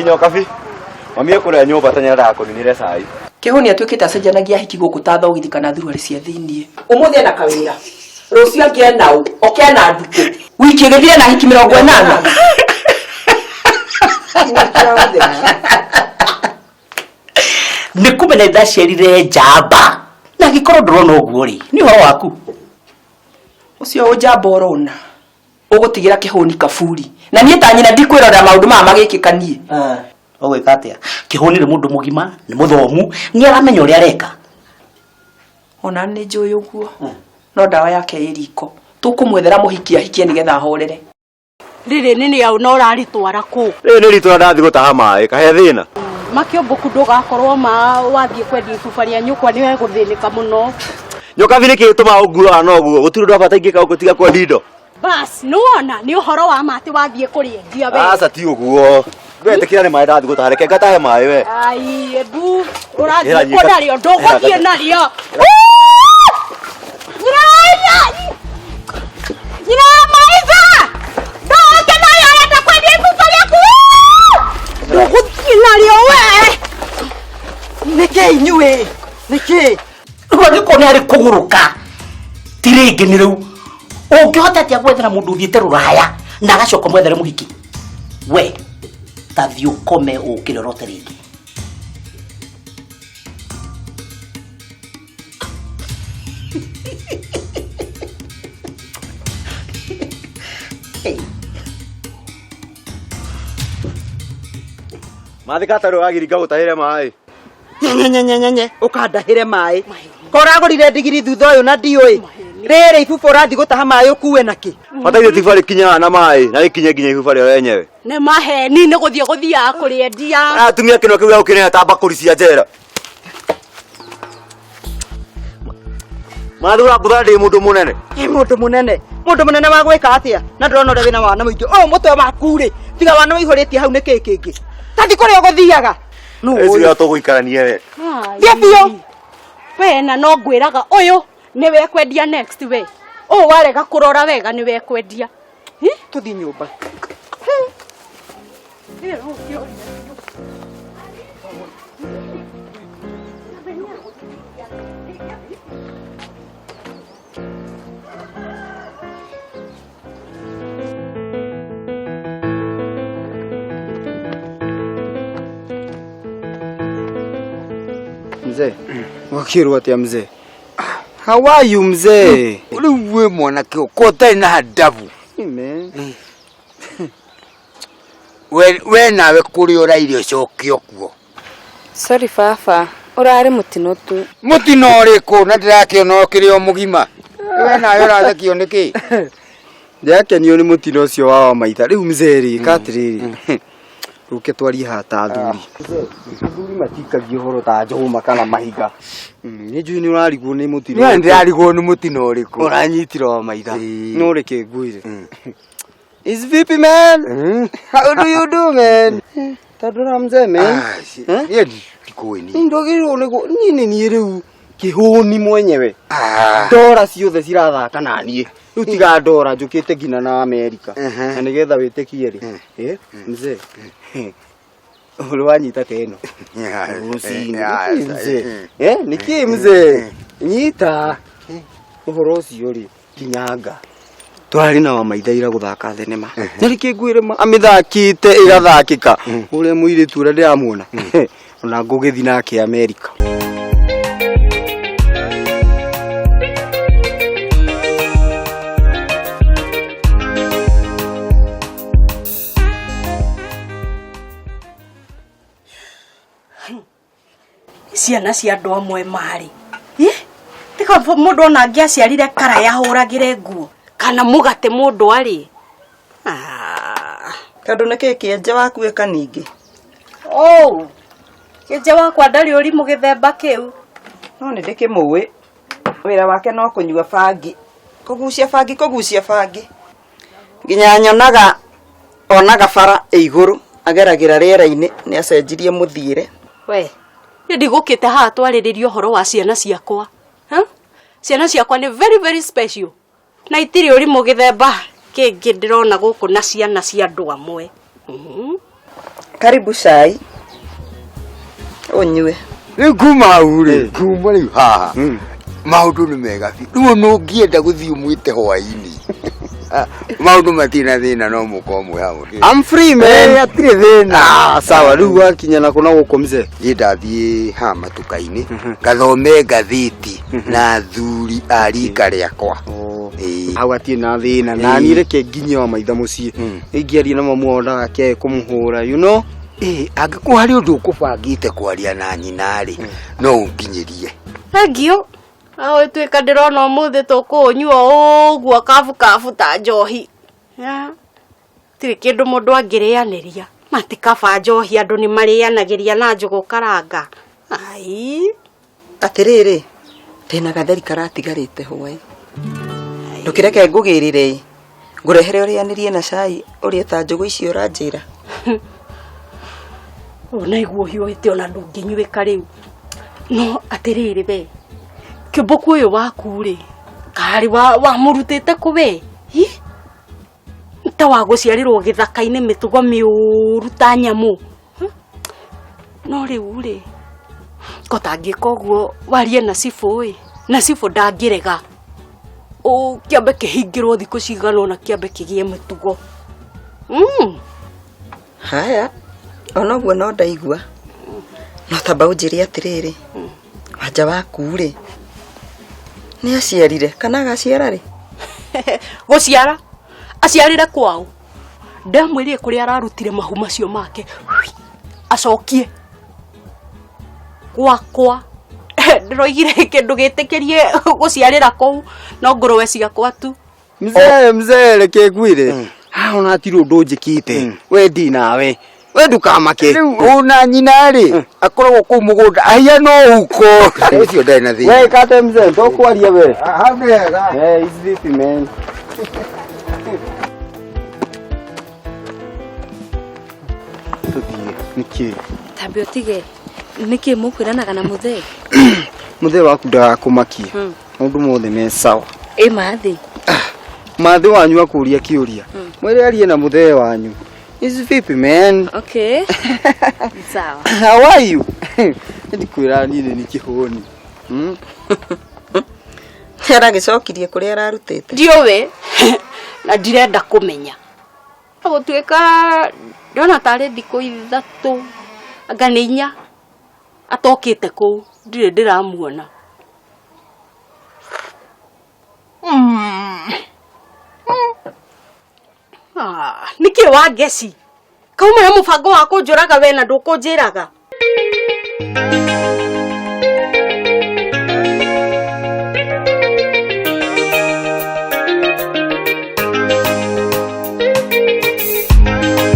Ĩ nyokabi. Mami ekũrĩa nyũmba tene ndagakũninĩre cai. Kĩhũni atuĩkĩte acenjanagia ahiki gũkũ ta thogithi kana thuruarĩ cia thĩiniĩ. Ũmũthĩ ena kawĩra, rũciũ angĩ ena ũ, oke ena ndukũ. Wiki ĩgĩthira ena ahiki 80. Nĩ kũmenya ndaciarire njamba na angĩkorwo ndũrona ũguo rĩ nĩ ũhoro waku. Ũcio ũnjamba ũrona ũgũtigĩra kĩhũni kaburi na niĩ ta nyina ndikwĩrorera maũndũ maya magĩkĩka niĩ. Ũgwĩka atĩa? Kĩhũni nĩ mũndũ mũgima, nĩ mũthomu, nĩ aramenya ũrĩa areka. Ona nĩ njũĩ ũguo no ndawa yake ĩ riko, tũkũmwethera mũhiki ahikie nĩgetha ahorere. Rĩrĩ nĩ nĩ na ũrarĩtwara kũ? Rĩrĩ nĩ ritũra ndathiĩ gũtaha maĩ, kahe thĩna. Makĩũmbũku ndũgakorwo ma wathiĩ kwendia ibuba rĩa nyũkwa nĩ egũthĩnĩka mũno. Nyokabi nĩkĩ gĩtũmaga ũnguaga na ũguo? Gũtirĩ ũndũ wa bata ingĩka gũkũ tiga kwendia indo. Bas, nĩwona nĩ ũhoro wa ma atĩ wathiĩ kũrĩendia we. Aca ti ũguo. Ndwetĩkĩra nĩ maĩ ndathiĩ gũtaha, reke ngatahe maĩ we. Ai, ebu ũrathiĩ Ĩra kũ nyika- narĩo ndũgũthiĩ ĩra- narĩo. Nyina Maiza! Ndoke narĩo arenda kwendia ibuba rĩaku! Ndũgũthiĩ narĩo we! Nĩkĩ inyuĩ? Nĩkĩ? Rĩu angĩkorwo nĩ harĩ kũgũrũka ti rĩngĩ nĩ rĩu ũngĩhota atĩa gwethera mũndũ ũthiĩte rũraya na agacoka mwethere mũhiki we ta thiĩ ũkome ũkĩre ũrote rĩngĩ. Mathika tarĩ wagiringa gũtahĩre maĩ. Nyenyenyenyenye ũkandahĩre maĩ. Koragũrire ndigiri thutha ũyũ na ndiũĩ. Rĩrĩ ibubu ũrathiĩ gũtaha maĩ ũkue nakĩ? Bata ithe tiba rĩkinyaga na maĩ na rĩkinye nginya ibuba rĩo renyewe. Nĩ maheni nĩ gũthiĩ gũthiaga kũrĩendia. Atumia kĩnua kĩu gĩa gũkĩneana ta mbakũri cia njera. Mathura ngutha ndĩ mũndũ mũnene. Ĩ mũndũ mũnene. Mũndũ mũnene wa gwĩka atĩa? Na ndĩrona ũrĩa wĩna wana mũingĩ. Ũyũ mũtwe waku rĩ, tiga wana ũihũrĩtie hau nĩ kĩĩ kĩngĩ? Tathi kũrĩa ũgũthiaga. Nũ Ĩcio ũyũ? tũgũikarania we. Thiĩ biũ. We na no ngwĩraga ũyũ nĩwe kwendia next we. Ũũ warega kũrora wega nĩwe kwendia. Tũthiĩ nyũmba. Mzee, wakirwo atia mzee? How are you mzee? Rĩu wĩ mwanake ũko ũtarĩ na handabu. Hey, man. We nawe kũrĩa ũraire ũcoke okuo. Sorry baba, ũrarĩ mũtino tu. Mũtino ũrĩkũ na ndĩrakĩona ũkĩrĩ o mũgima. We nawe ũrathekio nĩkĩ? Ndĩrakenio nĩ mũtino ũcio wa Wamaitha. Rĩu mzee rĩ, ĩka atĩrĩrĩ. Rũke twarie haha ta athuri. Athuri matikagia ũhoro ta njũma kana mahiga. Nĩ njũĩ nĩ ũrarigwo nĩ mũtino. Niĩ ndĩrarigwo nĩ mũtino ũrĩkũ. Ũranyitire Wamaitha. No reke ngwĩre. Is vipi man? How do you do man? Tondũ ra mzee man. Ah, niĩ ndikũĩ niĩ. Ndwagĩrĩirwo nĩ niĩ nĩ niĩ rĩu kĩhũni mwenyewe. Ndora ciothe cirathaka na niĩ. Rĩu tiga ndora njũkĩte nginya na Amerika. Na nĩgetha wĩtĩkie rĩ. Eh, mzee. Ũrĩ wanyita ta ĩno. Rũcinĩ. Nĩkĩ mzee? Eh, nĩkĩ mzee? Nyita. Ũhoro ũcio rĩ, kinyanga. Tũrarĩ na Wamaitha ira gũthaka thenema. Na rĩkĩ ngwĩre ma amĩthakĩte ĩgathakĩka. Ũrĩa mũirĩtu ũrĩa ndĩramuona. Ona ngũgĩthiĩ nake Amerika. Ciana cia andũ amwe marĩ. Tiga mũndũ ona angĩaciarire karaya ahũragĩre nguo kana mũgate mũndũ arĩe. Ah. Tondũ nĩkĩ kĩenje waku ĩka ningĩ? Oh, kĩenje wakwa ndarĩ ũrimũ gĩthemba kĩu. No nĩ ndĩkĩmũĩ. Wĩra wake no kũnyua bangi. Kũgucia bangi, kũgucia bangi. Nginya nyonaga onaga bara ĩ igũrũ ageragĩra rĩera-inĩ nĩ acenjirie mũthiĩre. We, niĩ ndigũkĩte haha twarĩrĩrie ũhoro wa ciana ciakwa. Ha? Ciana ciakwa nĩ very very special. Na itirĩ ũrimũ gĩthemba kĩngĩ ndĩrona gũkũ na ciana cia andũ amwe. Karibu cai ũnyue. Rĩu kuma hau rĩ, kuma rĩu haha maũndũ nĩ mega biũ. Rĩu ona ũngĩenda gũthiĩ ũmwĩte hwaĩ-inĩ, maũndũ matirĩ na thĩna, no mũkorwo mwĩ hamwe. I'm free man. Eh, hatirĩ thĩna. Ah, sawa rĩu wakinya na kũna gũkũ mzee. Niĩ ndathiĩ haha matuka-inĩ ngathome ngathĩti na athuri a rika rĩakwa. Ĩĩ. Hau hatirĩ na thĩna na niĩ reke nginye wa maitha mũciĩ. Ingĩaria na mamu wao ndagakĩae kũmũhũra you know. Ĩĩ, angĩkorwo harĩ ũndũ ũkũbangĩte kwaria na nyina rĩ, no ũnginyĩrie. Thengiũ. Agũtuĩka ndĩrona ũmũthĩ tũkũũnyua ũguo kabukabu ta njohi. Ya. Tirĩ kĩndũ mũndũ angĩrĩanĩria. Matikaba njohi andũ nĩ marĩanagĩria na njũgũ karanga. Ai. Atĩrĩrĩ, ndĩna gatheri karatigarĩte hwaĩ, ndũkĩreke ngũgĩrĩre ĩ, ngũrehere ũrĩanĩrie na cai ũrĩe ta njũgũ icio ũranjĩra. Ona iguo hiũhĩte ona ndũngĩnyuĩka rĩu. No atĩrĩrĩ we, kĩũmbũku ũyũ waku rĩ, karĩ wamũrutĩte kũ we? Hi? Ta wa gũciarĩrwo gĩthaka-inĩ mĩtugo mĩũru ta nyamũ. No rĩu rĩ, ko tangĩka ũguo warie na cibũ ĩ, na cibũ ndangĩrega. Kĩambe kĩhingĩrwo thikũ cigana ũna kĩambe kĩgĩe mĩtugo. Haya, ona ũguo no ndaigua. No tamba ũnjĩre atĩrĩrĩ, wanja waku rĩ, nĩ aciarire kana agaciara rĩ? Gũciara aciarire kwao. Ndamwĩrire kũrĩa ararutire mahu macio make acokie gwakwa. Ndĩroigire kĩndũ gĩtĩkĩrie gũciarĩra kũu no ngũrũwe ciakwa tu. Mzee, mzee reke ngwĩre. Haha ona hatirĩ ũndũ njĩkĩte. We ndi nawe. We ndũkamake. Rĩu ona nyina rĩ akoragwo kũu mũgũnda ahiana ũhuko. Ũcio ndarĩ na thĩna. We kate mzee, tũkwaria we. Hau nĩ hega. Eh, it's vipi man. Tũthiĩ nĩkĩ? Tambe ũtige nĩkĩ mũkwĩranaga na mũthee? Mũthee waku ndagakũmakie. Maũndũ mothe me sawa. Ĩ mathĩ. Mathĩ wanyu akũria kĩũria. Mwĩre arie na mũthee wanyu. It's vipi man. Okay. Sawa. How are you? Ndikwĩra niĩ nĩ kĩhũni. Nĩ aragĩcokirie kũrĩa ararutĩte. Ndiũĩ na ndirenda kũmenya. Gũtuĩka ndona tarĩ thikũ ithatũ anga nĩ inya atokĩte kũu, ndirĩ ndĩramuona. Nĩkĩ wa ngeci? Kauma na mũbango wa kũnjũraga we na ndũkũnjĩraga.